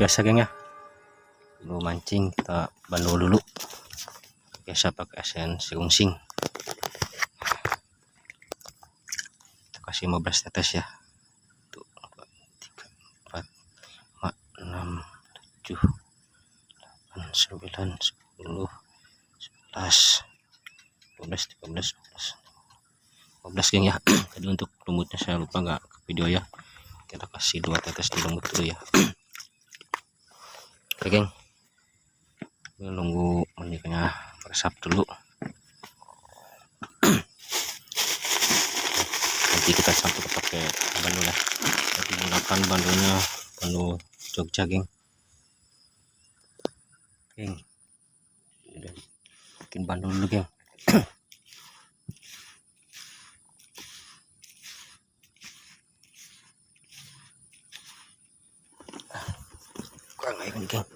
Biasa, geng, ya. Dulu mancing kita bandul dulu. Biasa pakai esen sirungsing. Kita kasih 15 tetes ya. 1, 2, 3, 4, 5, 6, 7, 8, 9, 10, 11, 12, 13, 14, 15, geng, ya. Tadi untuk lumutnya saya lupa nggak ke video ya. Kita kasih 2 tetes di lumut dulu ya. Oke, geng, ini nunggu menikahnya meresap dulu, nanti kita campur pakai bandul ya. Jadi gunakan bandulnya bandul Jogja, geng. Geng, udah bikin bandul dulu, geng. Kurang air nih, geng.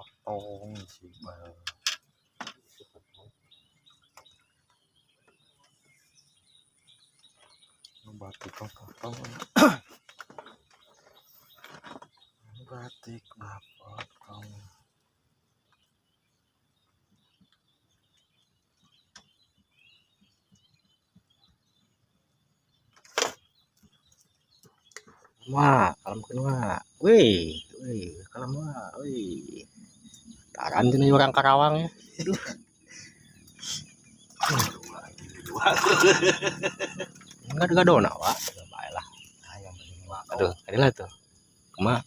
Potong sih. Batik potong. Batik potong. Wah, kalem wah. Wih, wih, kalem wah. Wih. Taran cenah orang Karawang ya. Aduh. Enggak dona, wah. Baiklah. Nah, yang penting wah. Aduh, adalah tuh. Kumaha?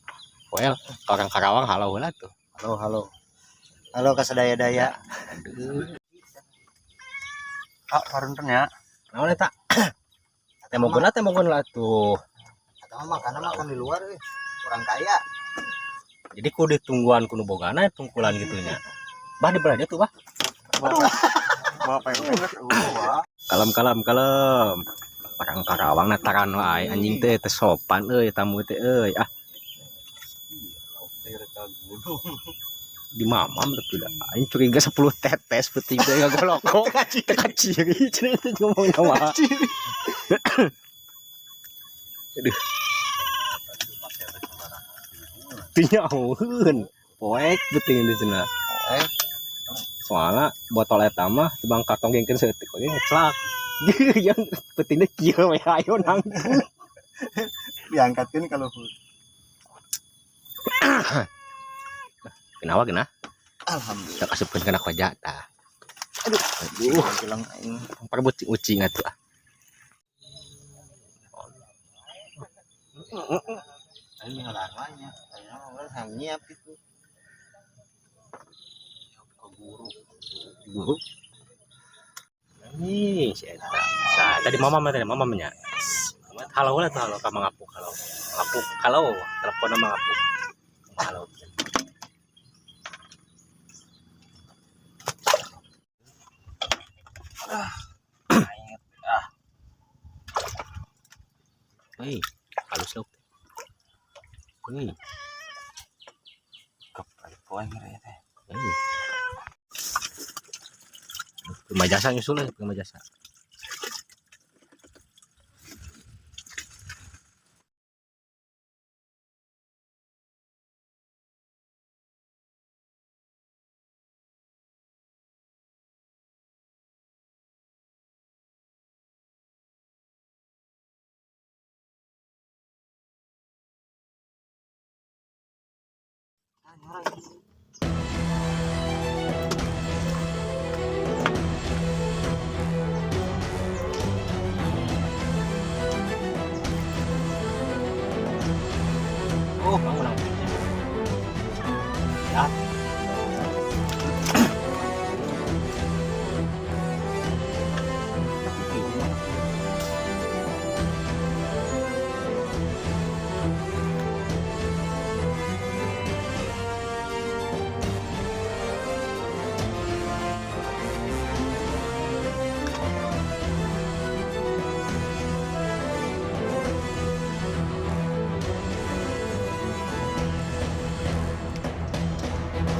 Well, orang Karawang halo lah tuh. Halo, halo. Halo kasadaya-daya. Aduh. Ah, parunten ya. Naon eta? Tembokeun lah, tembokeun lah tuh. Atau makan makan di luar euy. Orang kaya. Jadi kudu ditungguan kudu bogana tungkulan gitunya. Bah, di belah dia tuh, bah. Aduh. Bawa pempek wah. Kalem, kalem, kalem. Orang Karawang na taran wae anjing teh, teu sopan euy tamu teh euy. Ah, di mamam tapi dah aing curiga 10 tetes peuting teh ngagolokok teka ciri cenah teh ngomong nama. Aduh, teu nyahoeun poek peuting di cenah. Eh, soalnya botol eta mah tibang karton gengkeun saeutik oge ngeclak yang peutingnya kieu we, ayo nangtung. Diangkatkeun kalau Kenapa kena? Alhamdulillah. Kita asupkeun kana koja tah. Aduh. Aduh, Bilang aing. perebut ucing atuh ah. Aing ngalarmanya. Aing mah hayang nyiap itu. Nih, si eta. Sa, tadi mama mah tadi mama nya. Halo lah tuh halo ka mangapuk halo. Ngapuk halo, telepon mangapuk. Halo. Ah. Hei, halus lauk. Hei, Kep poe ngeri teh. hei. Prima jasa nyusul lah, prima jasa. Ah, nyora. Oh, bangun lang. Ya.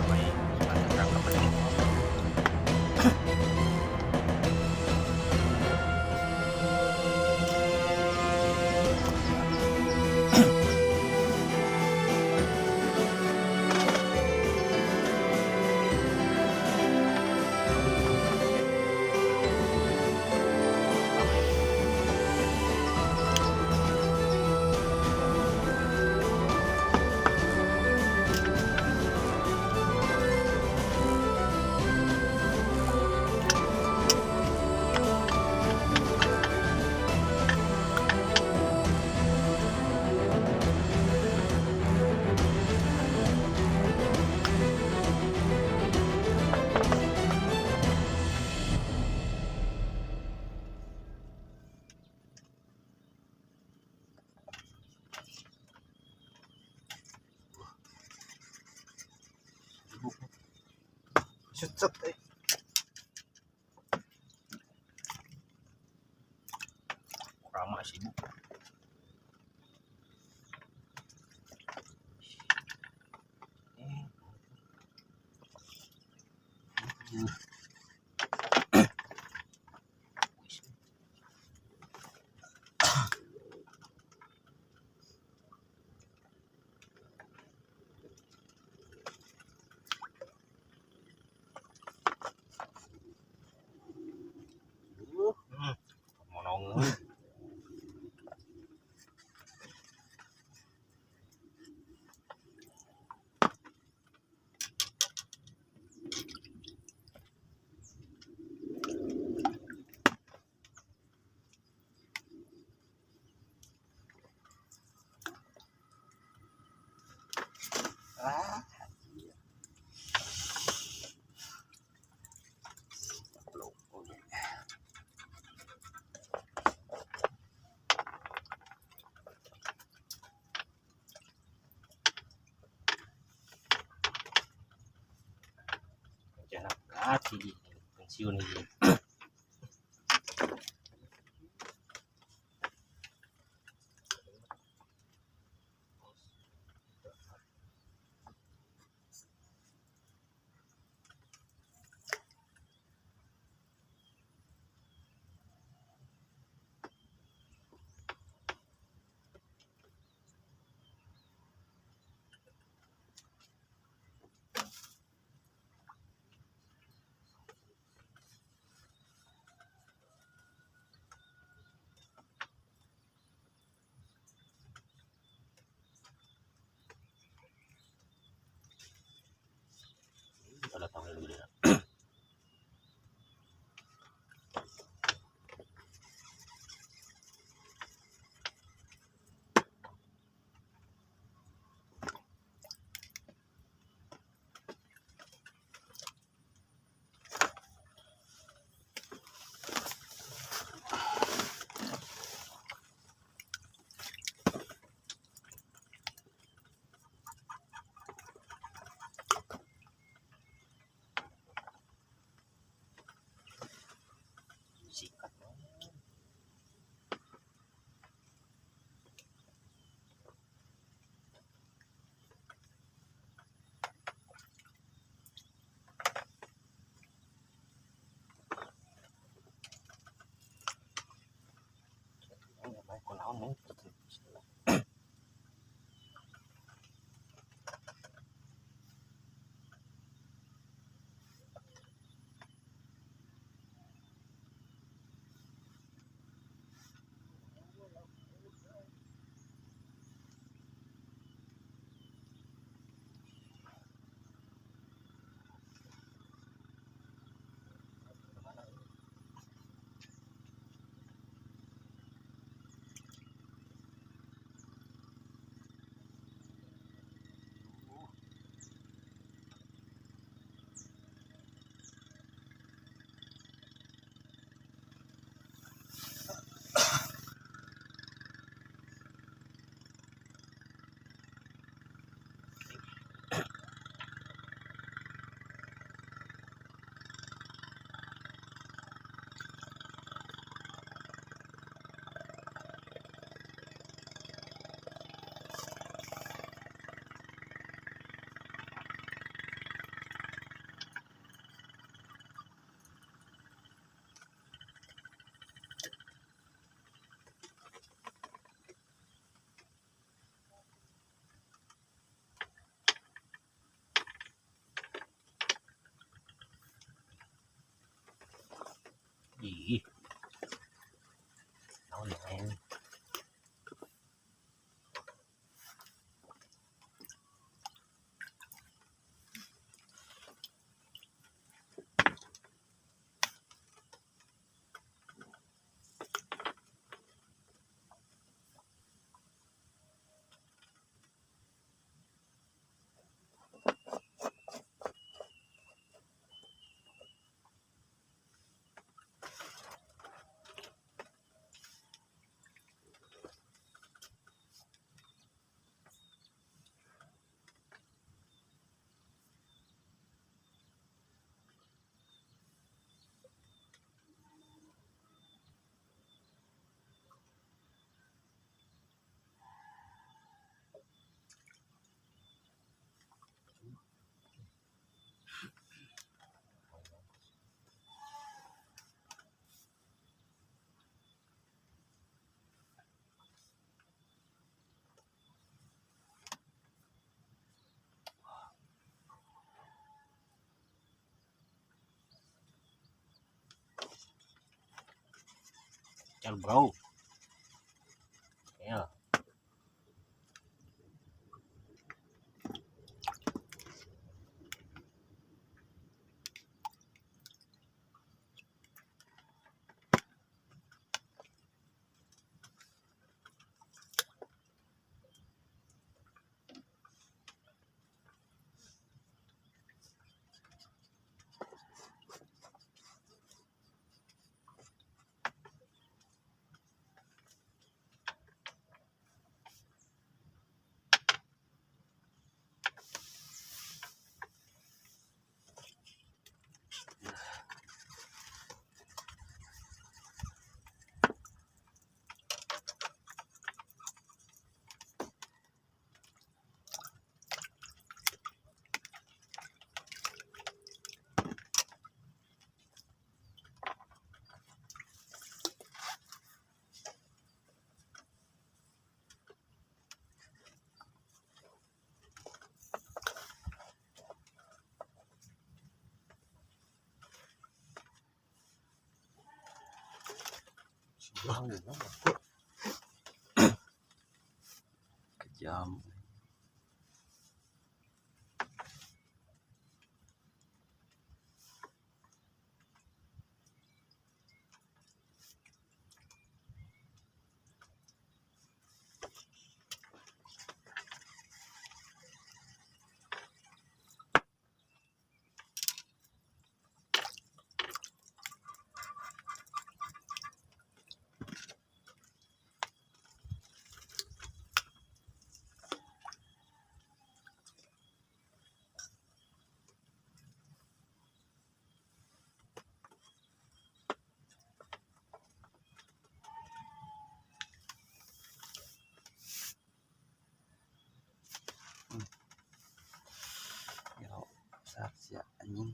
May tangkapan dito. Set eh. Ramah sibuk. Monong. Ah, Rencana berat hiji pensiun hiji. Pada tahun dulu ya. Sikat. Kunaon. Ih. Naon ya? Kel bro. Ya. Kejam. Sia anjing.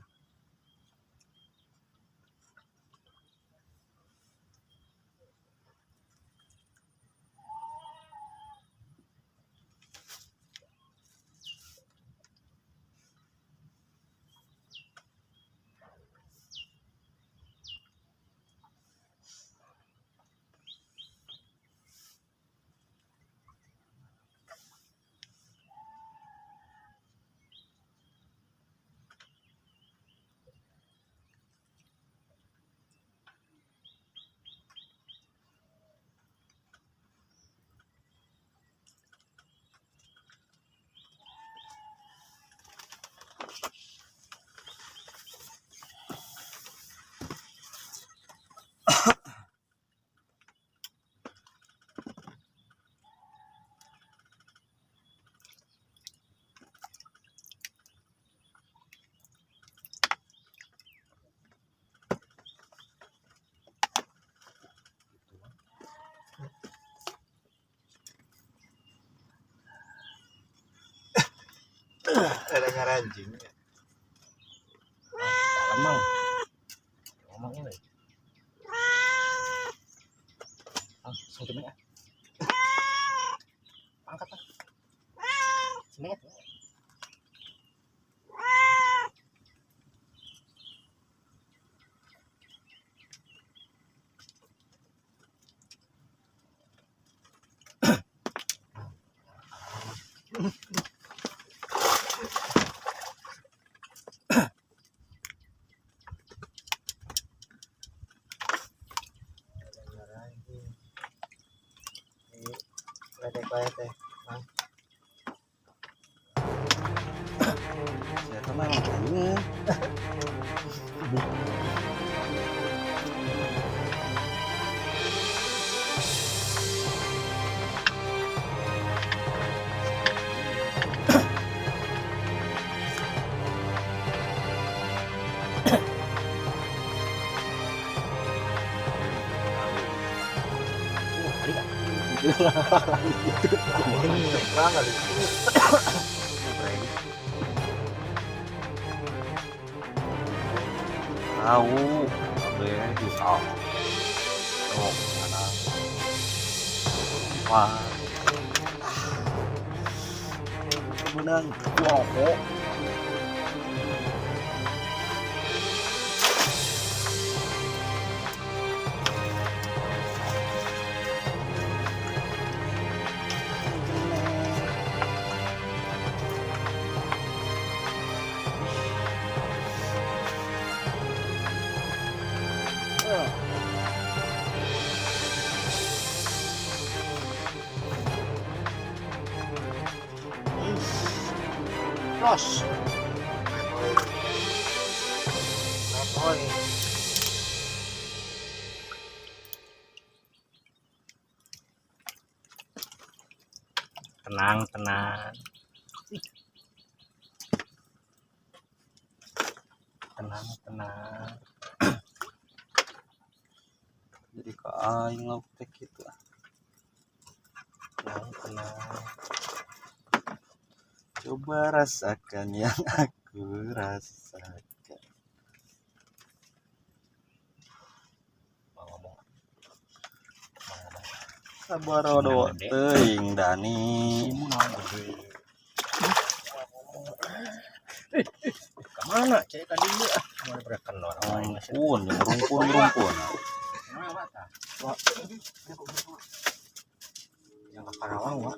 Ada ngaranjing. Lemang. Ngomong ini. Ah, satu menit. Angkat ah. Semangat. Ada ngaranjing. Ini ledek wae teh. Mang. Sia mah anjing. Ini kali. Tahu, kabeh bisa. Oh, mana? Wah. Menang rokok. Los. Letoy. Tenang, tenang. Tenang, tenang. Jadi ka aing lauk teh kitu ah. Tenang, tenang. Coba rasakan yang aku rasakan. Mau ngomong. Mau ngomong. Sabarodo teuing Dani. Simu naon gede. Kemana cek tadi ini ah? Mau berakan orang lain. Rumpun, rumpun, rumpun. Yang ke Karawang, Wak.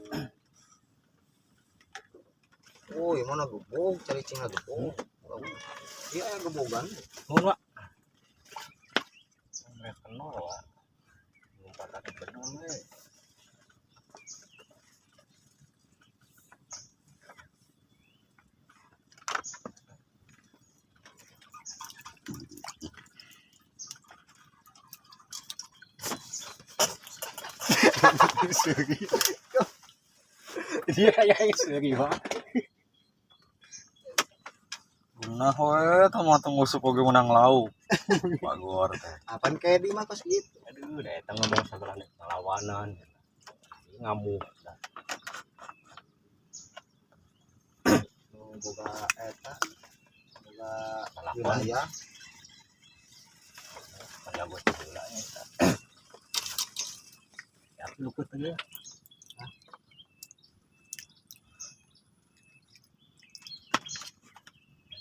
Oh, yang mana gebog, cari cingna gebog. Iya, aya gebogan. Nuhun, Wak. Mereka nol, Wak. Lompatan bedung we. Seri. Dia yang seri, Wak. Gunah we tah mah teu ngusuk oge menang lauk. Bagor teh. Apaan kayak di mah kos gitu. Aduh, dah eta ngomong segala ngelawanan. Ngamuk dah. Nu boga eta, boga Lalakon. Wilayah. Panjago teh heula nya eta. Ya lukut teh.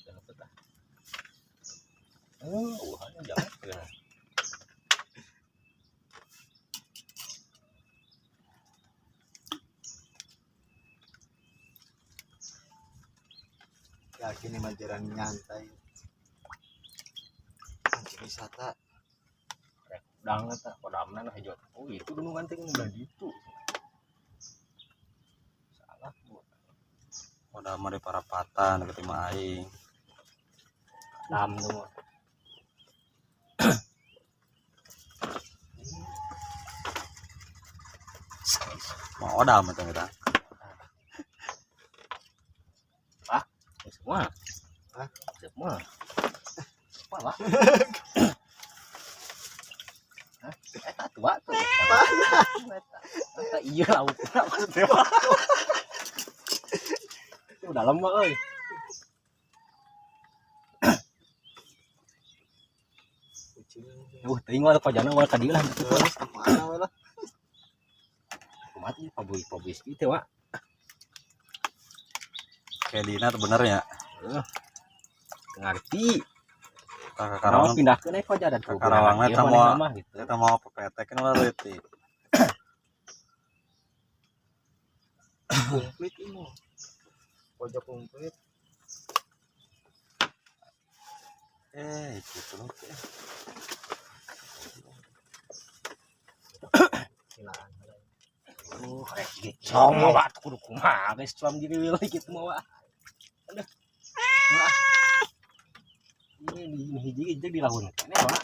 Lukut ah. Oh, wah, jangan. Ya kini mah jarang nyantai. Mancing wisata. Udang eta kodamna nah hijau. Oh, itu gunungan teh nu gitu. Salah bu. Udah mah di parapatan deket imah aing. Dam tuh mah. Mau odam eta kita. Semua. Hah? Semua. Apa lah? Hah? Eta tua tuh. Eta. Eta iya lauk maksudnya mah. Itu udah lama euy. Kucing. Teuing mah kojana mah ka dieu lah gitu. Terus kemana we lah? Kumaha teh pabuis kitu wa. Kayak Dina tuh bener ya. Teu ngarti. Tah ka Karawang Karawang pindahkeun we koja dan Ka Karawang eta moal. Mah gitu. Eta mau pepetek kan ulah leutik. Komplit ini. Pojok komplit. Eh, itu loh. Silaan. Rek gitu. Mah wa kudu kumaha geus cuam diri we kitu mah wa. Aduh. Wah. Ini di hiji hiji di lahun keneh wa.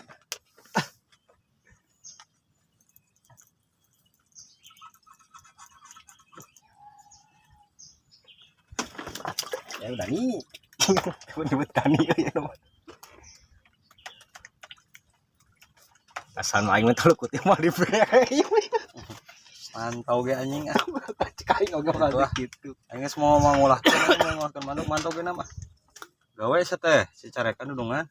Ya udah nih. Nyebut Dani ya mah. Asal aing mah teu mah dibere. Mantau ge anjing ah. Cek aing oge Gitu ah. gitu. Aing geus mau mangulahkeun manuk mantau ge mah. Gawe sia teh si carekan dudungan.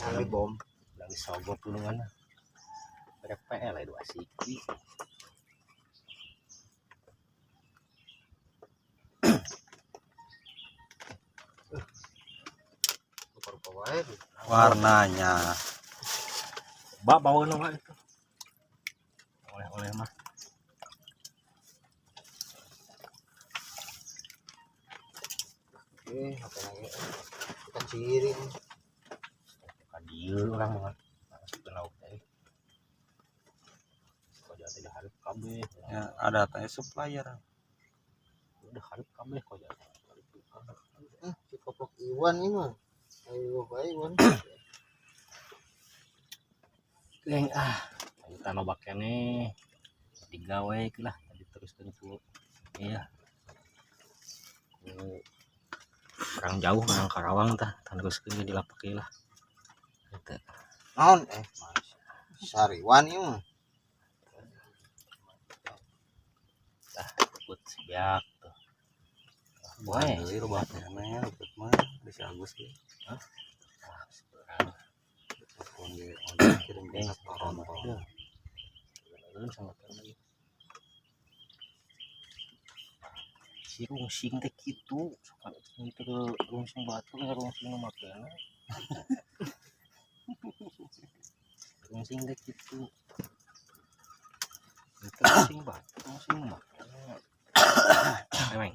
Ambil bom. Lagi sogok tulungan. Berek PL ya dua siki. Rupa-rupa wae. Warnanya. Bak bawa nolak itu. Oleh-oleh mah. Oke, apa lagi? Kita ciri. Ka dieu urang mah. Masuk ke lauk teh. Koja teh hareup kabeh. Ya, ada teh supplier. Udah hareup kabeh koja teh. Si koplok Iwan ini mah. Ayo bae Iwan. Geng ah, lanjutan loba keneh. Digawe lah tadi teruskeun ku iya. Ku orang jauh orang Karawang tah teruskeun di lapak ieu lah. Eta. Naon eh Mas. Sariwan ieu mah. Tah ikut si beak tuh. Wah, Wae. deui loba keneh luput mah di si Agus ge. Hah? Ah, seberang. Telepon ge ojek kirim Geng, ke Toronto. Ulun sama lagi. Si rungsing teh kitu, sok teu rungsing batu ka rungsing nu makena. Rungsing teh kitu. Itu rungsing batu, rungsing nu makena. Memang.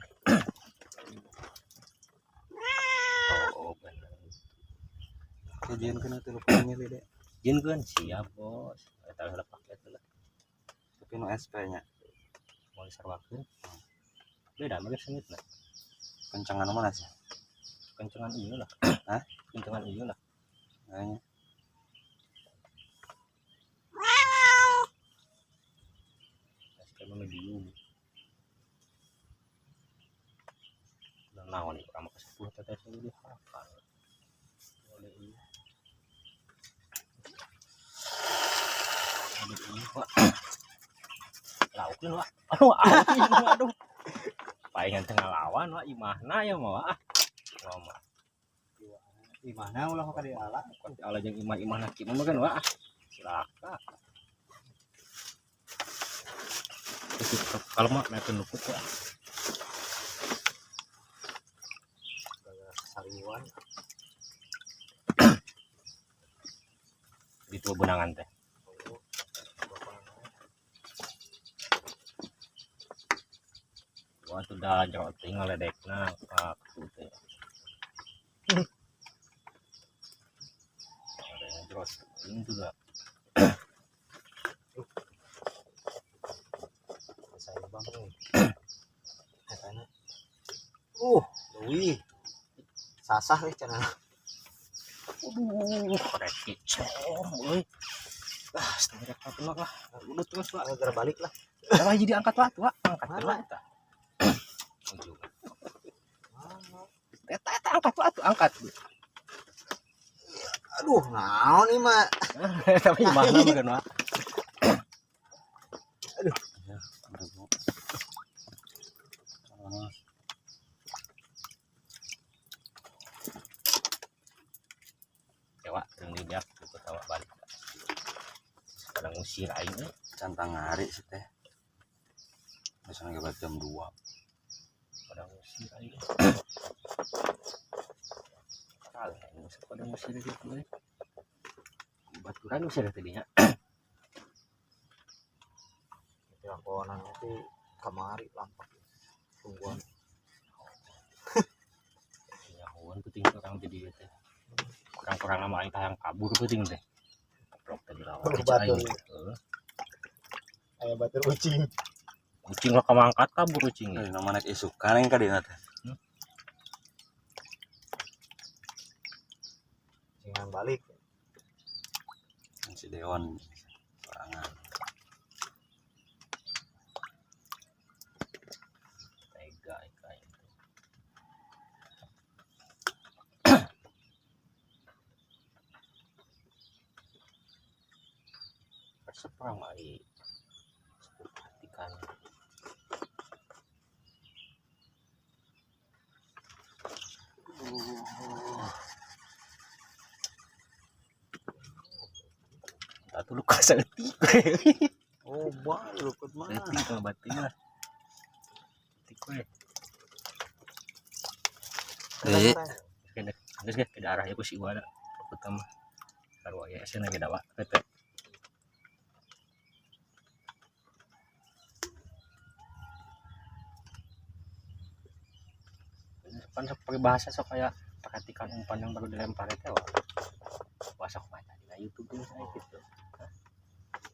Oh, bener. Kajian kena telepon milih deh. Jieunkeun siap, Bos. Eta heula paket lah. Tapi nu SP nya Mau disarwakeun. Beda mah geus sengit lah. Kencengan mana sih? Kencengan ieu lah. Hah? Kencengan ieu lah. Kayaknya. SP mah medium. Dan naon ieu urang mah ke 10 tetes deui dihafal. Boleh ieu. Aduh, ini Pak. Laukeun, Pak. Aduh, aduh, aduh. Palingan teu ngalawan, Pak, imahna ya mah, ah. Wah, mah. Di mana ulah ka di ala. Ala jeung imah-imah laki mah kan wah. Cilaka. Kalau mah naik luput ya. Gara-gara sariwan. Di tua benangan teh. Oh, bapak. Wah tuh dah jauh tinggal ledekna pak tuh teh. Ada terus ini juga. Saya bang nih. Etana. Leuwih. Sasah euy cenah. Aduh, reki com euy. Ah, setengah rek mah lah. Udah terus pak. Gara balik lah. Lah jadi angkat lah tuh, angkat Mana? lah eta. Ujung. Mana? Eta eta angkat lah tuh, angkat. Aduh, naon ieu mah. Tapi mana bukan Pak? Aduh. Ya, aduh. Ah, Ya Wak, yang dia ketawa balik. Sekarang ngusir aing euy. Cantang hari sih teh. Biasanya balik jam 2. Pada ngusir aing. Kalah aing pada ngusir gitu euy. Baturan ngusir tadinya. Lakonan itu kamari lampak. Tungguan. Nyahoan penting orang jadi teh. Kurang-kurang nama aing tah yang kabur penting teh. Goblok tadi lawan. Batur. Heeh. Aya batur ucing. Kucing lah kamangkat kabur kucing. Eh, nama naik isukan yang kadina teh. Jangan balik. Si Dewan sorangan. Tega aing teh. Resep orang mah ai. Perhatikan. Tak tuh luka saeutik. Oh, bah, lukut mah. Saeutik mah batin lah. Saeutik we. Eh, Geus ge ke daerah ieu ku si Iwa da. Pertama. Sarua ya cenah ge dawa teh. Pan sok pakai bahasa sok kayak perhatikan umpan yang baru dilempar itu wah. Bahasa kumaha tadi na YouTube jeung saya gitu.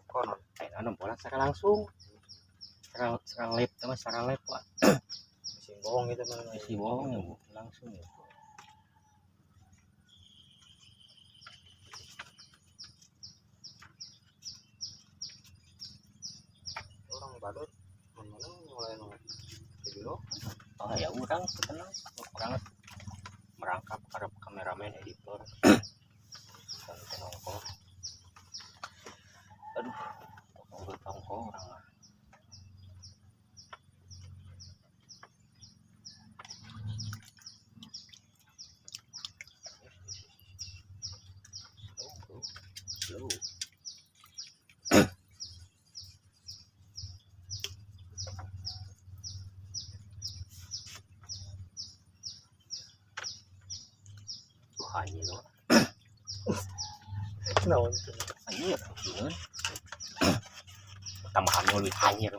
Konon. Ayeuna nempolan secara langsung. Secara secara live sama secara live wah. Sing bohong gitu mah. Isi bohong ya, Bu. Langsung ya. Orang badut mun mana mulai nu video. Oh ya urang tenang, urang merangkap karep kameramen editor. Konten ongkoh. Aduh, urut ongkoh urang mah. Slow, bro. Slow. Tuh hanya loh. Naon? Hanyir, sieun. Tambahan lebih hanyir.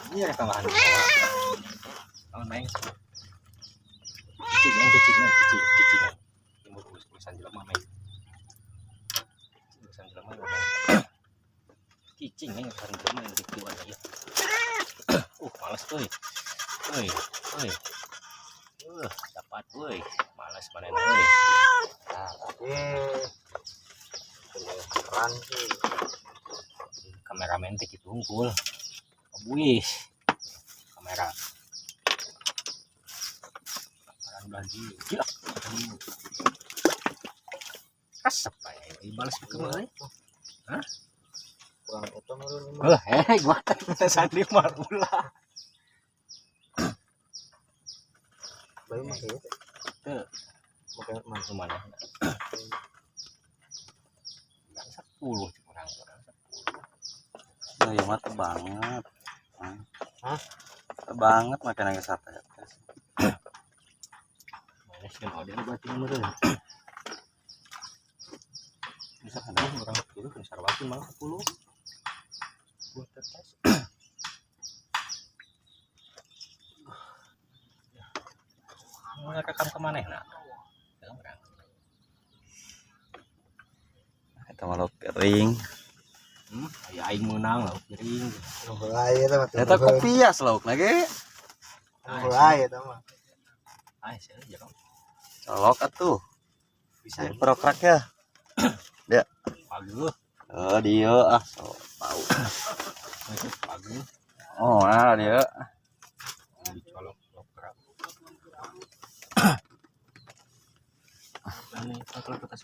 Hanyir tambahan. Naon main? Cicing, main, cicing, main, cicing, cicing. Ini mau urusan jelema main. Urusan jelema main. Cicing main urusan jelema yang gitu aja ya. Males euy. Euy, euy. Dapat euy. Males manehna euy. Nah, eh. Keren sih. Kameramen teh kitu unggul. Buis. Kamera. Kamera udah gila. Kasep aya ieu balas ke mah euy. Hah? Kurang eta meureun mah. Ulah, heh, gua teh sandi mah ulah. Bae mah kieu teh. Teu. Bukan mana. Mana? 10 kurang kurang 10. Nah, ieu mah teu banget. Hah? Teu banget makan lagi sate. Mana sih ada berarti meureun. Bisa kan orang 10 kan sarwakeun malah 10. 10 tetes. Ngerekam ke manehna? Teu urang. Eta mah lauk kering. Aya aing meunang lauk kering. Nu heula eta mah. Eta kopias laukna ge. Nu heula eta mah. Ah, sia jero. Colok atuh. Bisa Perokrak ya. Paguh. Oh, dia ah so tahu. Paguh. Oh, ah dia. Dicolok lokrak. Ini kalau kita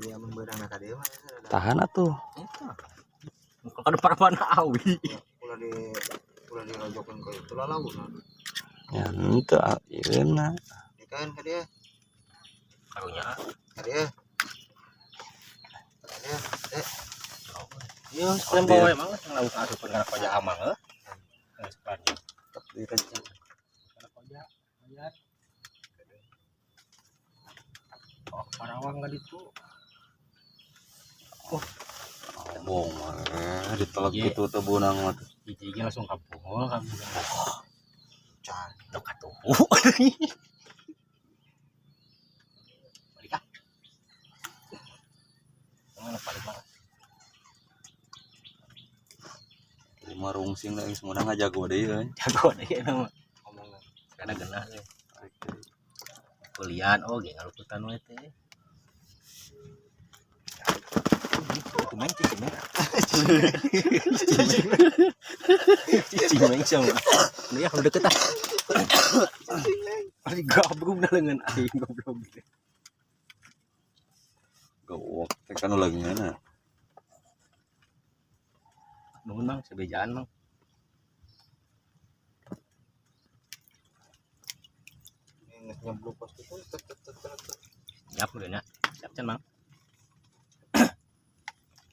Dia mun beurang ka dieu mah. Tahan atuh. Eta. Muka kada parapana awi. Ulah di ulah dirojokeun ka itu lah laukna. Ya henteu ayeuna. Dikaeun ka dieu. Karunya. Ka dieu. Ka dieu. Eh, Iya, sekalian bawa emang yang lauk asup kana koja amang heuh. Sekalian. Tetep direncana. Kana koja. Bayar. Oh, Karawang ka ditu. Bong, ditelek Iya. gitu teu beunang mah. Hiji ge langsung ka Bungol ka can. Dok atuh. Balik ah. Mana paling mana? Lima rungsing da geus meunang ngajago deui euy. Jago deh ya nama. Ngomongna. Karena genah ya. Kulian oh ge ngaluputan we teh. Itu main cicing main. Cicing main sama. Ini ya udah deket ah. Pasti gabrug dah lengan aing goblok. Gawok teh kan leungeunna. Nuhun Mang, sebejaan Mang. Geus nyebluk pas itu tet tet tet tet. Siap udah nya. Siap can Mang.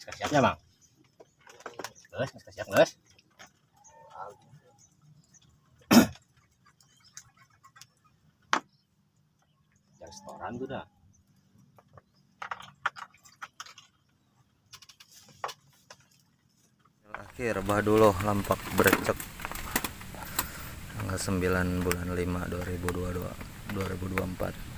Geus siapnya Mang. Geus, geus siap geus. Restoran tuh dah. Akhir Baduloh lampak Brecek tanggal 9 bulan 5 2022 2024.